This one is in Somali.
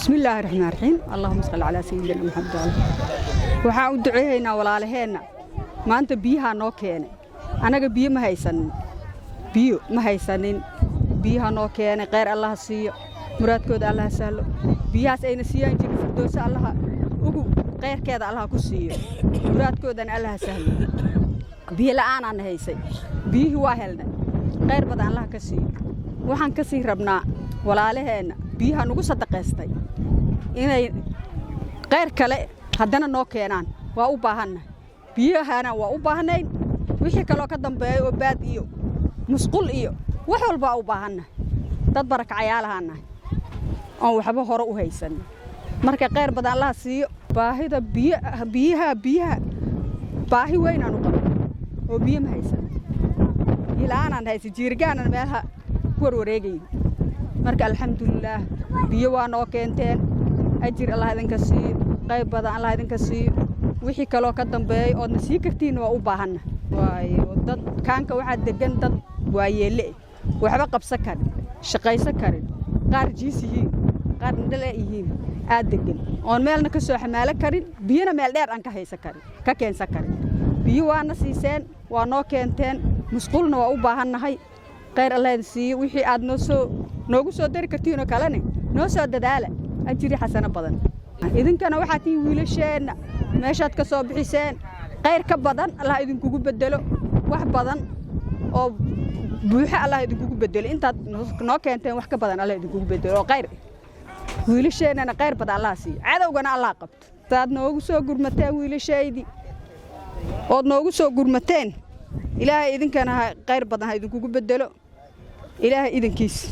Bismillaahi raxmaan raxiim. Allahuma salli calaa sayidina Maxamed. Waxaan u duceeyaynaa walaalaheenna maanta biyahaa noo keenay. Annaga biyo ma haysanin, biyo ma haysanin. Biyaha noo keenay, khayr Allaha siiyo, muraadkooda Allaha sahlo. Biyahaas ayna siiyaan jirin, firdowso Allaha ugu khayrkeeda Allaha ku siiyo, muraadkoodana Allaha sahlo. Biyo la'aanaana haysay, biyihii waa helnay, khayr badan Allaha ka siiyo. Waxaan ka sii rabnaa walaalaheenna biyaha nugu sadaqaystay inay khayr kale haddana noo keenaan. Waa u baahannahay biyahana, waa u baahnayn wixii kaloo ka dambeeya oo baad iyo musqul iyo wax walbaa u baahannahay. Dad barakacayaalahaan nahay oon waxba hore u haysanin. Marka khayr badan Allaha siiyo. Baahida biyaha, biyaha baahi weynaan u qabno oo biyo ma haysan, biyo la'aanaan haysan, jiirgaanan meelaha ku warwareegayn. Marka alxamdulilaah, biyo waa noo keenteen, ajir Allah idinka siiyo, qayb badan Allah idinka siiyo. Wixii kaloo ka dambeeya oodna sii kartiinna waa u baahanna. Waayo, dad kaanka waxaa degan dad waayeelle, waxba qabsan karin, shaqaysan karin, qaar jiis yihiin, qaar indhale yihiin, aad degan oon meelna ka soo xamaalo karin, biyona meel dheer aan ka haysan karin, ka keensan karin. Biyo waana siiseen, waa noo keenteen, musqulna waa u baahannahay. Khayr Allah idin siiyo. Wixii aad noo soo noogu soo dari kartiinoo kalene, noo soo dadaala, ajiri xasano badan. Idinkana waxaad tihiin wiilasheenna, meeshaad ka soo bixiseen khayr ka badan Allah idinkugu bedelo, wax badan oo buuxo Allah idinkugu bedelo. Intaad noo keenteen wax ka badan Allah idinkugu bedelo oo khayr. Wiilasheennana khayr badan Allah siiyo, cadowgana Allah qabto. Saad noogu soo gurmateen wiilashaydii ood noogu soo gurmateen, Ilaahay idinkana khayr badan ha idinkugu bedelo, Ilaahay idinkiis.